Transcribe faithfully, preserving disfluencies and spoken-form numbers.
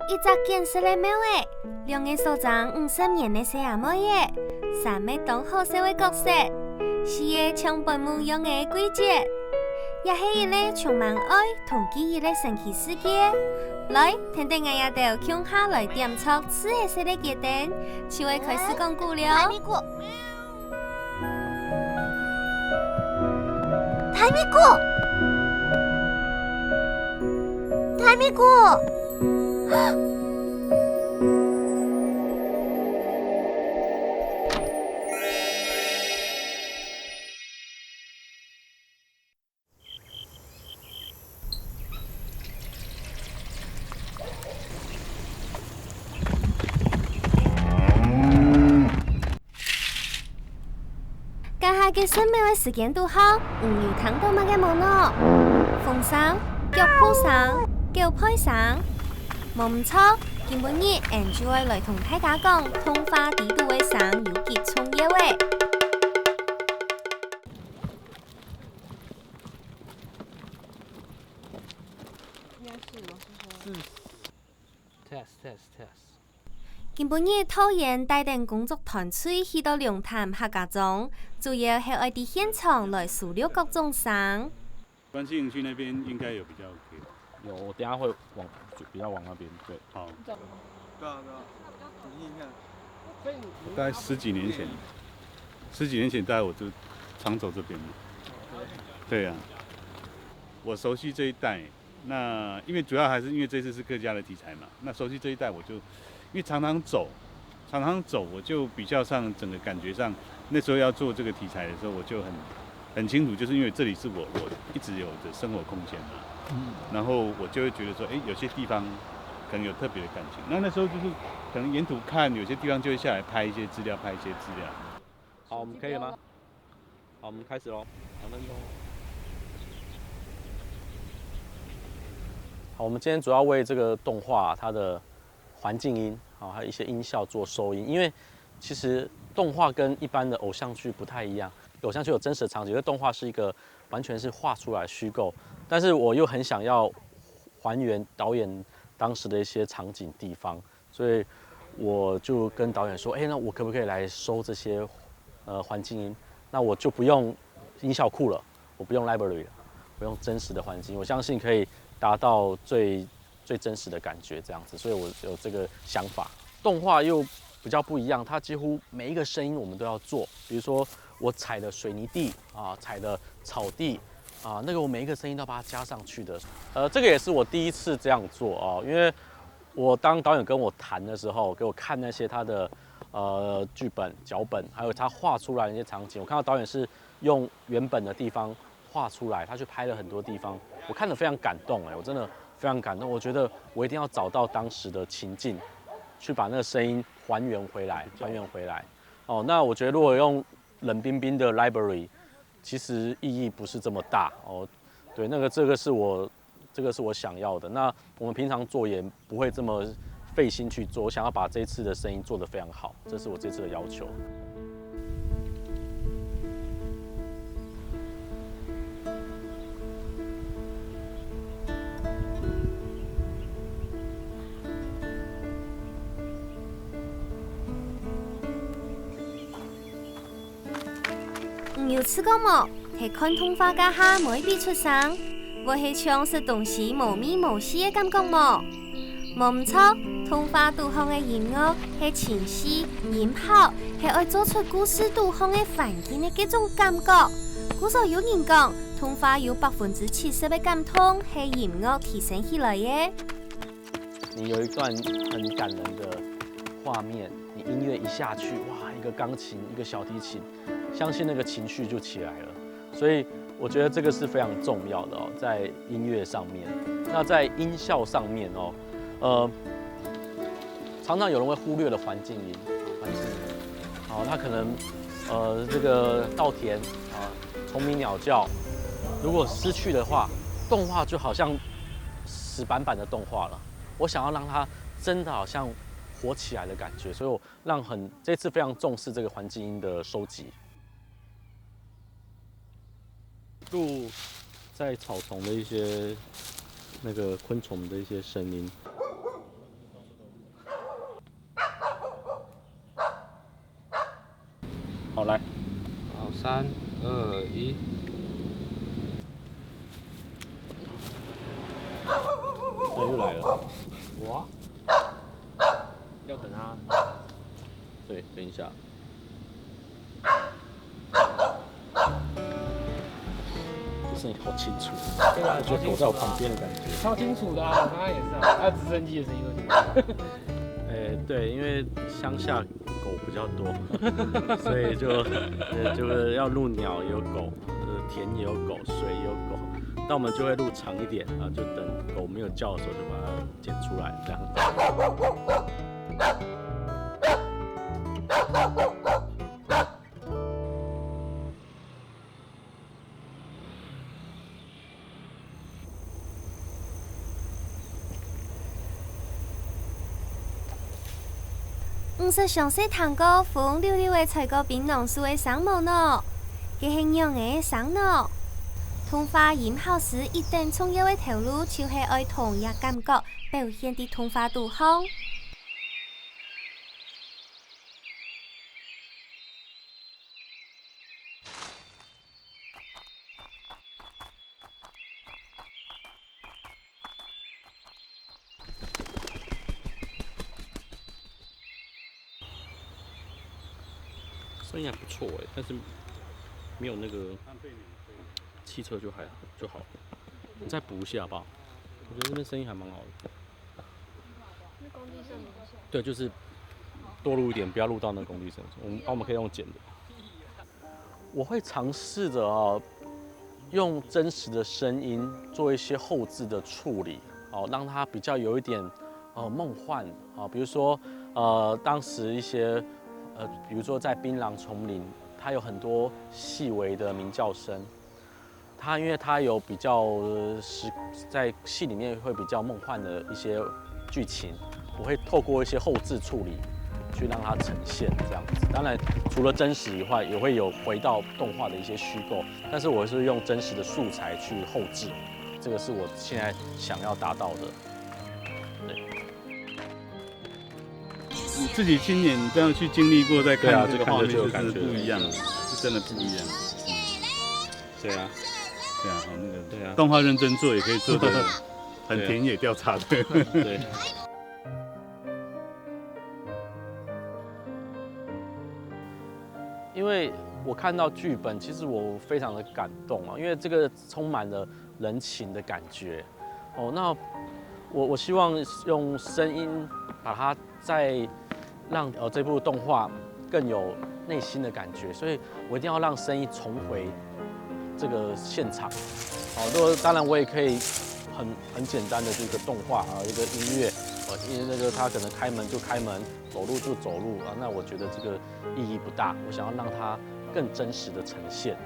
一隻簡色个貓仔，兩个手撐五十年个細阿妹仔，三个當好笑个角色，四个像分母樣个季節，也係一個充滿愛同記憶个神奇世界。來，跈等𠊎兜共下來點著四个細个雞蛋，就會開始講古了。這下个十秒个時間堵好，你有聽著麼个無呢？風聲、腳步聲、狗吠聲，無毋著，今晡日𠊎就愛來同大家講，動畫裡肚个聲有幾重要欸。應該是，我是說，是，test test test。今晡日導演帶等工作團隊去到龍潭客家庄，主要係愛在現場來收錄各種聲。關西營區那邊應該有比較OK。有，我等下會往，就比較往那邊，對。好。對啊，對啊，你聽聽看。大概十幾年前，十幾年前大概我就常走這邊嘛。對啊，我熟悉這一帶。那因為主要還是因為這次是客家的題材嘛，那熟悉這一帶我就，因為常常走，常常走，我就比較上整個感覺上，那時候要做這個題材的時候，我就很很清楚，就是因為這裡是我我一直有的生活空間嘛，嗯，然後我就會覺得說，哎，有些地方可能有特別的感情。那那時候就是可能沿途看，有些地方就會下來拍一些資料，拍一些資料。好，我們可以了嗎？好，我們開始咯。兩分鐘。好，我們今天主要為這個動畫它的環境音，好，還有一些音效做收音，因為其實動畫跟一般的偶像劇不太一樣，偶像劇有真實的場景，因為動畫是一個完全是畫出來虛構，但是我又很想要還原導演當時的一些場景地方，所以我就跟導演說，哎，那我可不可以來收這些呃環境音？那我就不用音效庫了，我不用 library 了，我用真實的環境，我相信可以達到最最真實的感覺這樣子，所以我有這個想法。動畫又比較不一樣，它幾乎每一個聲音我們都要做，比如說我踩的水泥地啊，踩的草地啊，那個我每一個聲音都要把它加上去的。呃，這個也是我第一次這樣做啊，因為我當導演跟我談的時候，給我看那些他的呃劇本、腳本，還有他畫出來的一些場景，我看到導演是用原本的地方畫出來，他去拍了很多地方，我看得非常感動哎，我真的非常感動。我覺得我一定要找到當時的情境，去把那個聲音還原回來，還原回來。哦，那我覺得如果用冷冰冰的 library，其實意義不是這麼大哦。對，那個這個是我這個是我想要的。那我們平常做也不會這麼費心去做，我想要把這一次的聲音做得非常好，這是我這次的要求。你有試過無？ 係看動畫該下無一筆出聲，會係像食東西無味無緒个感覺無？無毋著，動畫肚項个音樂係情緒、音效，係愛做出故事肚項个環境个該種感覺。故所有人講，動畫有百分之七十个感動係音樂提升起來个。你有一段很感人的畫面，你音樂一下去，哇，一個鋼琴，一個小提琴，相信那個情緒就起來了。所以我覺得這個是非常重要的哦，在音樂上面。那在音效上面哦，呃，常常有人會忽略了環境音，環境音，哦，它可能呃這個稻田啊，蟲鳴鳥叫，如果失去的話，動畫就好像死板板的動畫了。我想要讓它真的好像活起來的感覺，所以我讓很這次非常重視這個環境音的收集。錄在草叢的一些那個昆蟲的一些聲音。三、二、一。哦，又来了。哇！要等他。对，等一下。这声音好清楚，对啊，我觉得狗在我旁边的感觉。超清楚的啊，我刚刚也是啊，还有直升机的声音都听到。哎，对，因为乡下狗比较多，所以就呃就是要录鸟也有狗，呃田也有狗，水也有狗，那我们就会录长一点啊，就等狗没有叫的时候就把它剪出来这样子。毋識詳細聽過風溜溜仔吹過檳榔樹个聲無呢？該係仰仔个聲呢？動畫音效師一等重要个頭路就係愛同這感覺表現在動畫肚項。 声音还不错哎，但是没有那个汽车就还好就好了。你再补一下吧，我觉得这边声音还蛮好的。是工地声吗？对，就是多录一点，不要录到那个工地声。我们啊，我们可以用剪的。我会尝试着哦，用真实的声音做一些后置的处理，哦，让它比较有一点呃梦幻啊，比如说呃当时一些呃，比如说在槟榔丛林，它有很多细微的鸣叫声。它因为它有比较呃是在戏里面会比较梦幻的一些剧情，我会透过一些后置处理去让它呈现这样子。当然，除了真实以外，也会有回到动画的一些虚构，但是我是用真实的素材去后置，这个是我现在想要达到的。你自己亲眼这样去经历过，再对啊看这个画面，就看着就有是真的感觉不一样，是真的不一样。对啊，对啊，好，那个对啊动画认真做也可以做的很田野调查的。对。因为我看到剧本，其实我非常的感动啊，因为这个充满了人情的感觉。哦，那我我希望用声音把它再让呃这部动画更有内心的感觉，所以我一定要让声音重回这个现场。哦，如果当然我也可以很很简单的这个动画啊，一个音乐，呃，因为那个它可能开门就开门，走路就走路啊，那我觉得这个意义不大。我想要让它更真实的呈现。